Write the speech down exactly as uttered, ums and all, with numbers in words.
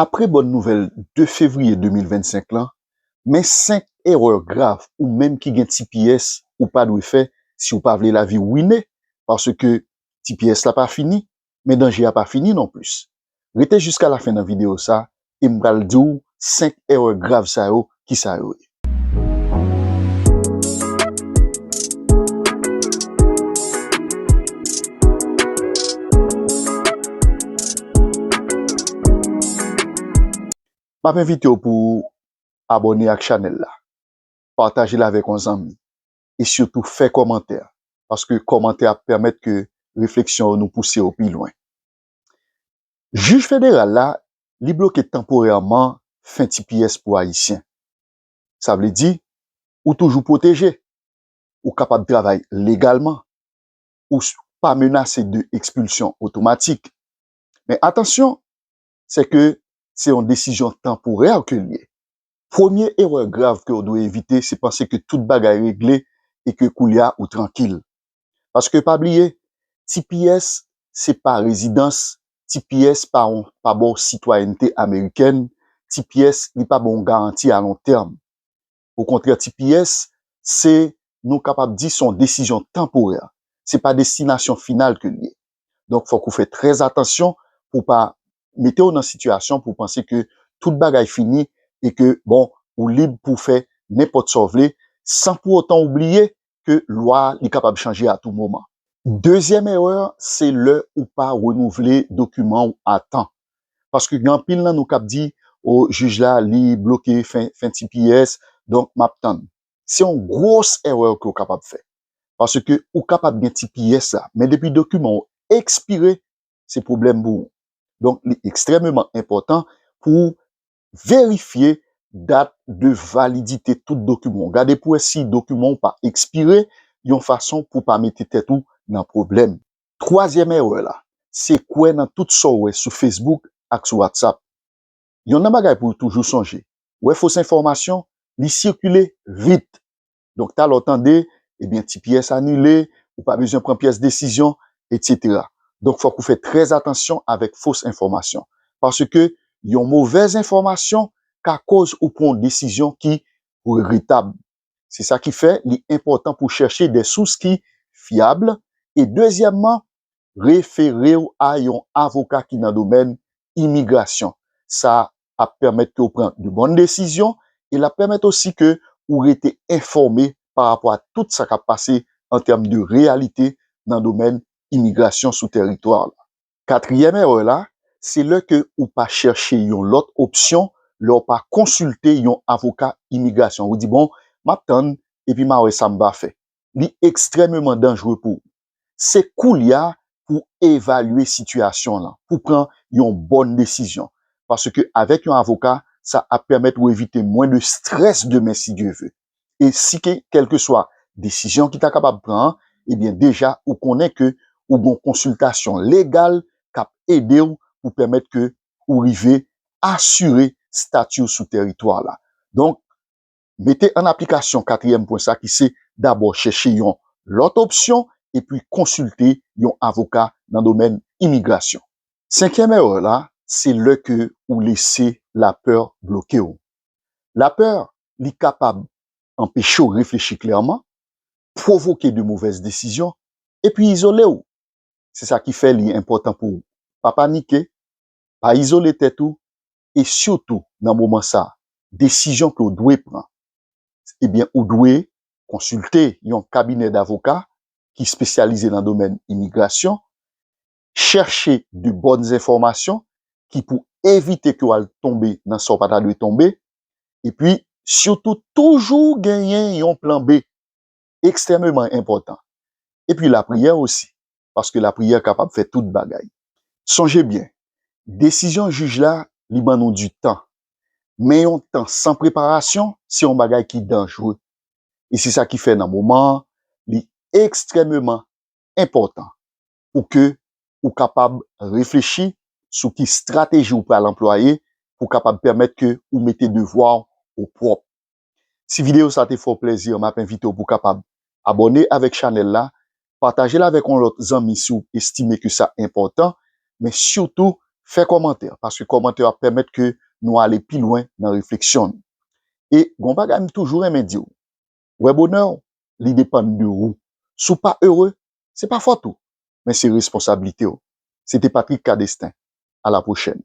Apre bòn nouvèl de fevriye de mil vennsenk lan, men senk erè grav ou menm ki gen T P S ou pa dwe fè si w pa vle lavi w wine, paske T P S la pa fini, men danje a pa fini non plis. Rete jiska lafen nan videyo sa, e m pral di w senk erè grav sa yo, ki sa yo ye. M ap envite w pou w abòne ak chanèl la, pataje l avèk yon zanmi, e sitou fè kòmantè, paske kòmantè ap pèmèt ke refleksyon yo nou pouse yo pi lwen. Jij federal la, li bloke tanporèman fen T P S pou Ayisyen. Sa vle di, ou toujou pwoteje, ou kapab travay legalman, ou s- pa menase de ekspilsyon otomatik. Men atansyon, se ke se yon desizyon tanporè ke l ye. Premye erè grav ke w dwe evite, se panse ke tout bagay regle e ke koulye a ou trankil. Paske pa bliye, T P S se pa rezidans, T P S pa yon, pa ba w sitwayènte amerikèn, T P S li pa ba w yon garanti a lon tèm. Okontrè, T P S, se, nou kapab di, se yon desizyon tanporè. Se pa destinasyon final ke l ye. Donk, fòk ou fè trè atansyon pou w pa mete w nan sitiyasyon pou w panse ke tout bagay fini e ke, bon, ou lib pou w fè nenpòt sa w vle, san pou otan ou bliye ke lwa a, li kapab chanje a tou moman. Dezyèm erè, se lè ou pa renouvle dokiman w a tan. Paske gen anpil nan nou k ap di, o, jij la, li bloke fen, fen T P S, donk m ap tann. Se yon gwòs erè ke w kapab fè. Paske ou kapab gen T P S la, men depi dokiman w ekspire, se pwoblèm pou ou. Donk, li ekstrèmeman enpòtan pou w verifye dat de validite tout dokiman w. Gade pou w wè si dokiman w pa ekspire, yon fason pou w pa mete tèt ou nan pwoblèm. Twazyèm erè la, se kwè nan tout sa w wè sou Facebook ak sou WhatsApp. Youn nan bagay pou w toujou sonje, wè fos enfòmasyon, li sikile vit. Donk, talè w tande, ebyen, T P S anile, ou pa bezwen pran pyès desizyon, etsetera. Donk, fòk ou fè trè atansyon avèk fos enfòmasyon. Paske yon movèz enfòmasyon ka koz ou pran yon desizyon ki regretab. Se sa ki fè li enpòtan pou w chèche de sous ki fyab. E dezyèmman, refere w a yon avoka ki nan domèn imigrasyon. Sa ap pèmèt ke w pran de bòn desizyon e l ap pèmèt osi ke ou rete enfòme pa rapò a tout sa k ap pase an tèm de reyalite nan domèn imigrasyon sou tèritwa la. Katriyèm erè la, se lè ke ou pa chèche yon lòt opsyon, lè w pa konsilte yon avoka imigrasyon. Ou di, bon, m ap tann, epi m a wè sa m va fè. Li ekstrèmeman danjere pou ou. Se koulye a pou w evalye sitiyasyon w lan, pou w pran yon bòn desizyon. Paske avèk yon avoka, sa ap pèmèt ou evite mwen de strès demen, si Dye ve. E si ke, kèlkeswa desizyon ki ta kapab pran an, ebyen, deja, ou konnen ke ou gen yon konsiltasyon legal k ap ede w pou pèmèt ke ou rive asire stati w sou tèritwa la. Donk, mete an aplikasyon katriyèm pwen sa ki se dabò chèche yon lòt opsyon epi konsilte yon avoka nan domèn imigrasyon. Senkyèm erè la, se lè ke ou lese lapè bloke w. Lapè, li kapab anpeche w reflechi klèman, pwovoke de movèz desizyon, epi izole w. Se sa ki fè li enpòtan pou w pa panike, pa izole tèt ou, e sitou nan moman sa, desizyon ke w dwe pran. Ebyen, ou dwe konsilte yon kabinè davoka ki espesyalize nan domèn imigrasyon, chèche de bòn enfòmasyon ki pou evite ke w al tonbe nan sa w pa ta dwe tonbe, epi sitou toujou genyen yon plan B, ekstrèmeman enpòtan. Epi lapriyè osi, paske lapriyè kapab fè tout bagay. Sonje byen, desizyon jij la, li ban nou di tan. Men yon tan san preparasyon, se yon bagay ki danjere. E se sa ki fè nan moman an, li ekstrèmeman enpòtan pou ke ou kapab reflechi sou ki estrateji ou pral anplwaye pou kapab pèmèt ke ou mete devwa w o pwòp. Si videyo sa te fè w plezi, m ap envite w pou kapab abòne avèk chanèl la, pataje l avèk yon lòt zanmi si w estime ke sa enpòtan, men sitou fè kòmantè, paske kòmantè yo ap pèmèt ke nou ale pi lwen nan refleksyon nou. E gon bagay m toujou renmen di w, wè bonè w, li depann de ou. Si w pa ere, se pa fòt ou, men se responsablite w. Se te Patrick Cadestin. A la pwochèn.